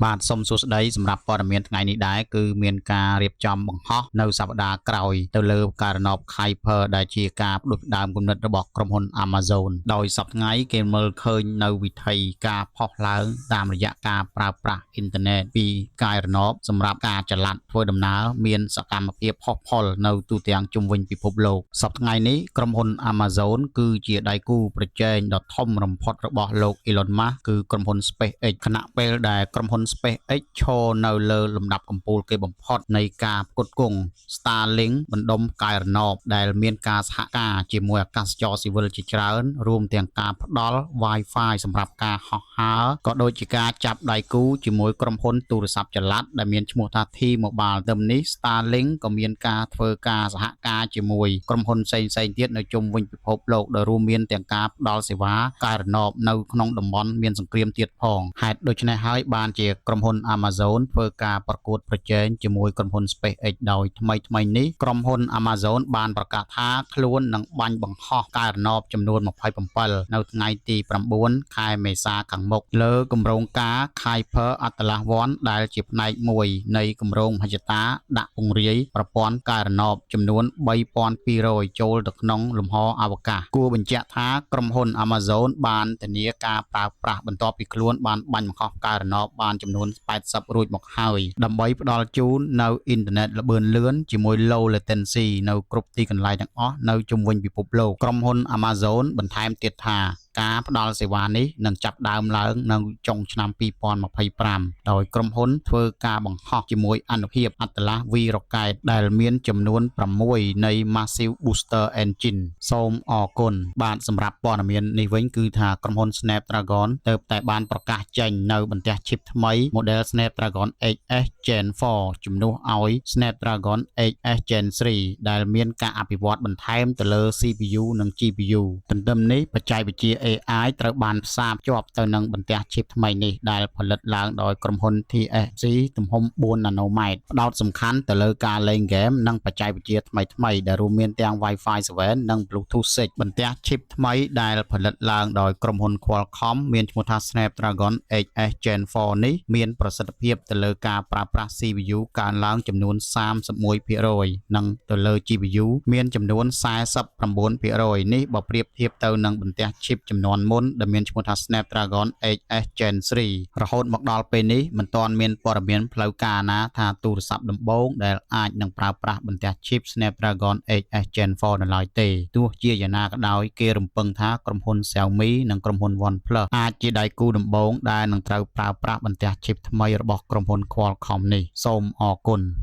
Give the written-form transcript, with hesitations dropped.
បាទសូមសួស្តីសម្រាប់ព័ត៌មានថ្ងៃនេះដែរគឺមានការរៀបចំបង្ហោះនៅសប្តាហ៍ក្រោយទៅលើការណប Kuiper ដែលជាការផ្ដួចផ្ដើមគំនិតរបស់ក្រុមហ៊ុន Amazon ដោយសប្តាហ៍ថ្ងៃគេមើលឃើញនៅវិថីការផុសឡើងតាមរយៈការប្រើប្រាស់អ៊ីនធឺណិតពីផ្កាយរណបសម្រាប់ការចល័តធ្វើដំណើរមានសកម្មភាពផុសផុលនៅទូទាំងជុំវិញពិភពលោកសប្តាហ៍ថ្ងៃនេះក្រុមហ៊ុន Amazon គឺជាដៃគូប្រជែងដ៏ធំរំផុតរបស់លោក Elon Musk គឺក្រុមហ៊ុន SpaceX ខណៈពេលដែលក្រុមហ៊ុន SpaceX ឈរនៅលើលំដាប់កំពូលគេបំផុតនៃការផ្គត់ផ្គង់ Starlink បណ្ដុំផ្កាយរណបដែលមានការសហការជាមួយអាកាសចរស៊ីវិលជាច្រើនរួមទាំងការផ្ដល់ Wi-Fi សម្រាប់ការហោះហើរក៏ដូចជាការចាប់ដៃគូជាមួយក្រុមហ៊ុនទូរស័ព្ទចល័តដែលមានឈ្មោះថា T-Mobile ទៅនេះ Starlink ក៏មានការធ្វើការសហការជាមួយក្រុមហ៊ុនផ្សេងៗទៀតនៅជុំវិញពិភពលោកដោយរួមមានទាំងការផ្ដល់សេវាផ្កាយរណបនៅក្នុងតំបន់មានសង្គ្រាមទៀតផងហេតុដូច្នេះហើយបានជាក្រុមហ៊ុន Amazon ធ្វើការប្រកួតប្រជែងជាមួយក្រុមហ៊ុន SpaceX ដោយថ្មីថ្មីនេះក្រុមហ៊ុន Amazon បានប្រកាសថាខ្លួននឹងបាញ់បង្ហោះផ្កាយរណបចំនួន27នៅថ្ងៃទី9ខែមេសាខាងមុខលើគម្រោងការ Kuiper Atlas 1ដែលជាផ្នែកមួយនៃគម្រោងមហិច្ឆតាដាក់ពង្រាយប្រព័ន្ធផ្កាយរណបចំនួន3200ចូលទៅក្នុងលំហអវកាសគួរបញ្ជាក់ថាក្រុមហ៊ុន Amazon បានធានាការប្រើប្រាស់បន្ទាប់ពីខ្លួនបានបាញ់បង្ហោះផ្កាយរណបបានចំនួន80រួចមកហើយដើម្បីផ្ដល់ជូននៅអ៊ីនធឺណិតល្បឿនលឿនជាមួយ low latency នៅគ្រប់ទីកន្លែងទាំងអស់នៅជុំវិញពិភពលោកក្រុមហ៊ុន Amazon បន្ថែមទៀតថាការផ្ដល់សេវានេះនឹងចាប់ដើមឡើងនៅចុងឆ្នាំ2025ដោយក្រុមហ៊ុនធ្វើការបង្ហោះជាមួយអនុភាព Atlas V Rocket ដែលមានចំនួន6នៃ Massive Booster Engine សូមអរគុណបាទសម្រាប់ព័ត៌មាននេះវិញគឺថាក្រុមហ៊ុន Snapdragon ទើបតែបានប្រកាសចេញនៅបន្ទះ chip ថ្មី model Snapdragon 8S Gen 4ជំនួសឲ្យ Snapdragon 8S Gen 3ដែលមានការអភិវឌ្ឍបន្ថែមទៅលើ CPU និង GPU ទន្ទឹមនេះបច្ចេកវិទ្យា AI ត្រូវបានផ្សារភ្ជាប់ទៅនឹងបន្ទះ chip ថ្មីនេះដែលផលិតឡើងដោយក្រុមហ៊ុន TSMC ទំហំ4 nanometer ផ្ដោតសំខាន់ទៅលើការលេងហ្គេមនិងបច្ចេកវិទ្យាថ្មីៗដែលរួមមានទាំង Wi-Fi 7និង Bluetooth 6បន្ទះ chip ថ្មីដែលផលិតឡើងដោយក្រុមហ៊ុន Qualcomm មានឈ្មោះថា Snapdragon 8S Gen 4នេះមានប្រសិទ្ធភាពទៅលើការប្រើប្រាស់ CPU កើនឡើងចំនួន31%និងទៅលើ GPU មានចំនួន49%នេះបើប្រៀបធៀបទៅនឹងបន្ទះ chip ចំនួនមុនដែលមានឈ្មោះថា Snapdragon 8S Gen 3រហូតមកដល់ពេលនេះមិនទាន់មានព័ត៌មានផ្លូវការណាថាទូរស័ព្ទដំបូងដែលអាចនឹងប្រើប្រាស់បន្ទះ chip Snapdragon 8S Gen 4នៅឡើយទេទោះជាយ៉ាងណាក៏ដោយគេរំពឹងថាក្រុមហ៊ុន Xiaomi និងក្រុមហ៊ុន OnePlus អាចជាដៃគូដំបូងដែលនឹងត្រូវប្រើប្រាស់បន្ទះ chip ថ្មីរបស់ក្រុមហ៊ុន Qualcomm នេះសូមអរគុណ។